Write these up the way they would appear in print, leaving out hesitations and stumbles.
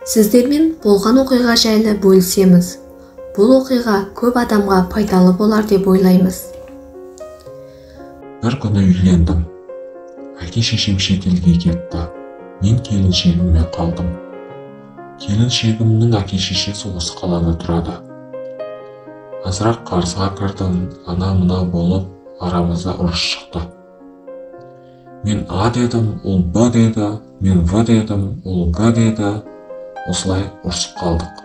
Сіздермен болған оқиға жайлы бөлісеміз. Бұл оқиға көп адамға пайдалы болар деп ойлаймыз. Бір күні үйлендім. Әке-шешем шетелге кетті. Мен келіншегіммен қалдым. Келіншегімнің әке-шешесі осы қалада тұрады. Азырақ қарызға кірдім, ана-мына болып арамызда ұрыс шықты. Мен А дедім, ол Б деді, мен В дедім, ол Г деді. Осылай ұрысып қалдық.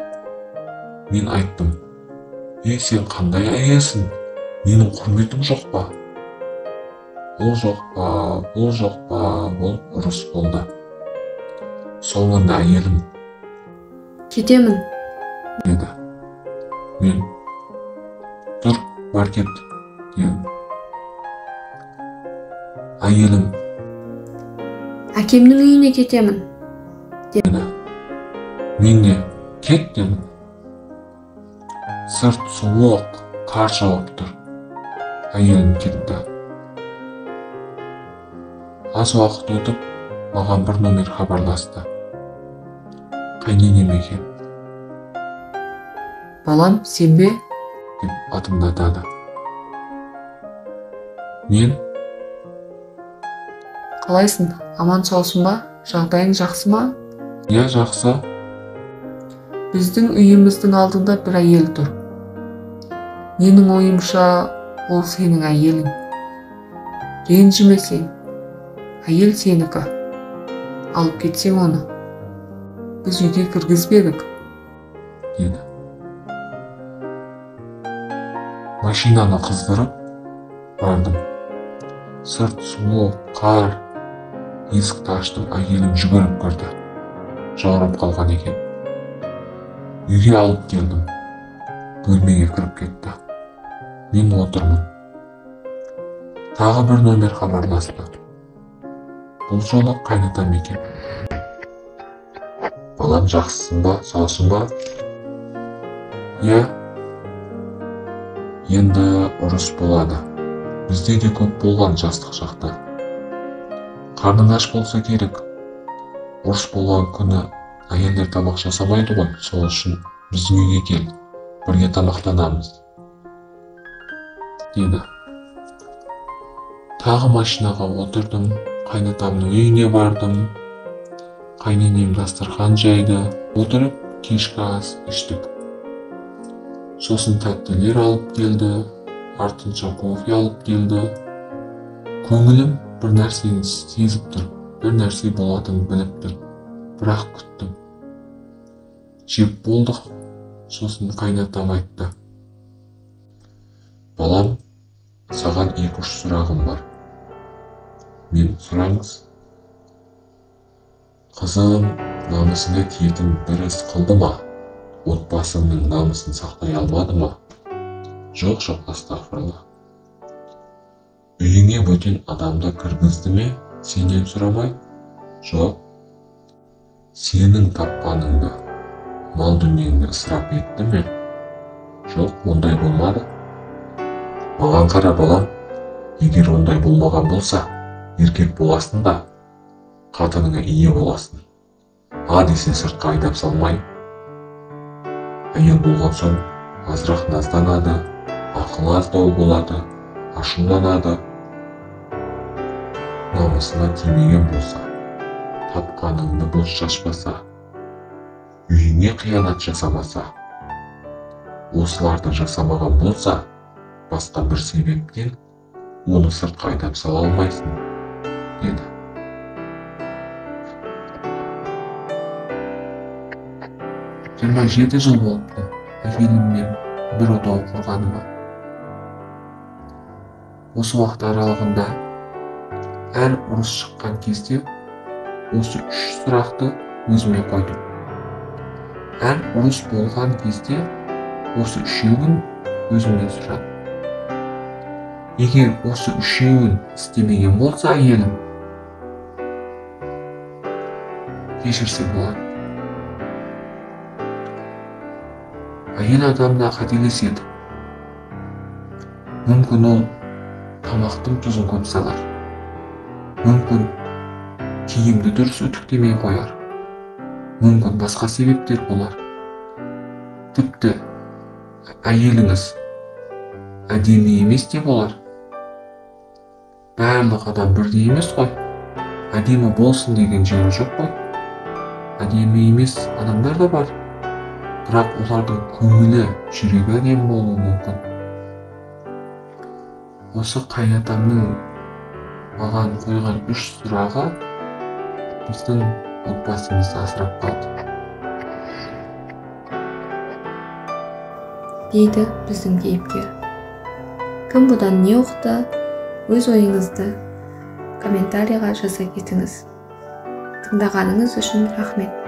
Мен айттым: "Ей, сен қандай әйелсің? Менің құрметім жоқ па?" Ол жоқ па, бұл жоқ па болып ұрыс болды. Соңында әйелім: "Кетемін" деді. Мен: "Тұр, бар кет" дедім. Әйелім: "Әкемнің үйіне кетемін" деді. Мен де "Кет" дедім. Сырт суық, қар жауып тұр. Әйелім кетті. Аз уақыт өтіп, маған бір номер хабарласты. Қайненем екен. "Балам, сен бе?" деп атымды атады. Мен: "Қалайсың, аман саусың ба? Жағдайың жақсы ма?" "Иә, жақсы." "Біздің үйіміздің алдында бір әйел тұр. Менің ойымша, ол сенің әйелің. Ренжімесең, әйел сенікі. Алып кетсең оны. Біз үйге кіргізбедік" деді. Машинаны қыздырып бардым. Сырт суық, қар. Есікті аштым, әйелім жүгіріп кірді. Жаурап қалған екен. Үйге алып келдім. Бөлмеге кіріп кетті. Мен отырмын. Тағы бір номер хабарласты. Бұл жолы қайнатам екен. "Балам, жақсысың ба, саусың ба?" "Иә." Енді ұрыс болады. Бізде де көп болған жастық шақта. Қарның аш болса керек. Ұрыс болған күні әйелдер тамақ жасамайды ғой, сол үшін біздің үйге кел, бірге тамақтанамыз деді. Тағы машинаға отырдым, қайнатамның үйіне бардым. Қайненем дастархан жайды, отырып кешкі ас іштік. Сосын тәттілер алып келді, артынша кофе алып келді. Көңілім бір нәрсені сезіп тұр, бір нәрсе болатынын біліп тұр. Бірақ күттім. Жеп болдық, сосын қайнатам айтты: "Балам, саған 2-3 сұрағым бар." Мен: "Сұраңыз." "Қызым намысына тиетін бір іс қылды ма? Отбасыңның намысын сақтай алмады ма?" "Жоқ, жоқ, астағфиралла." "Үйіңе бөтен адамды кіргізді ме, сенен сұрамай?" "Жоқ." "Сенің тапқаныңды, мал дүниеңді ысырап етті ме?" "Жоқ, ондай болмады." "Маған қара, балам, егер ондай болмаған болса, еркек боласың да, қатыныңа ие боласың. А десе сыртқа айдап салмай. Әйел болған соң азырақ назданады, ақылы аздау болады, ашуланады. Намысына тимеген болса, тапқаныңды бос шашпаса, үйіңе қиянат жасамаса, осыларды жасамаған болса, басқа бір себептен оны сыртқа айдап сала алмайсың" деді. Жиырма 7 жыл болыпты әйеліммен бір отау құрғаныма. Осы уақыт аралығында әр ұрыс шыққан кезде осы 3 сұрақты өзіме қойдым. Әр ұрыс болған кезде осы үшеуін өзімнен сұрадым. Егер осы үшеуін істемеген болса әйелім, кешірсе болады. Әйел адам да қателеседі. Мүмкін ол тамақтың тұзын көп салар. Мүмкін киімді дұрыс үтіктемей қояр. Мүмкін басқа себептер болар. Тіпті әйеліңіз әдемі емес те болар. Барлық адам бірдей емес қой. Әдемі болсын деген жері жоқ қой. Әдемі емес адамдар да бар. Бірақ олардың көңілі, жүрегі әдемі болуы мүмкін. Осы қайынатамның маған қойған 3 сұрағы біздің отбасымызды асырап қалды. Дейді біздің кейіпкер. Кім бұдан не ұқты? Өз ойыңызды комментарийға жаза кетіңіз. Тыңдағаныңыз үшін рахмет.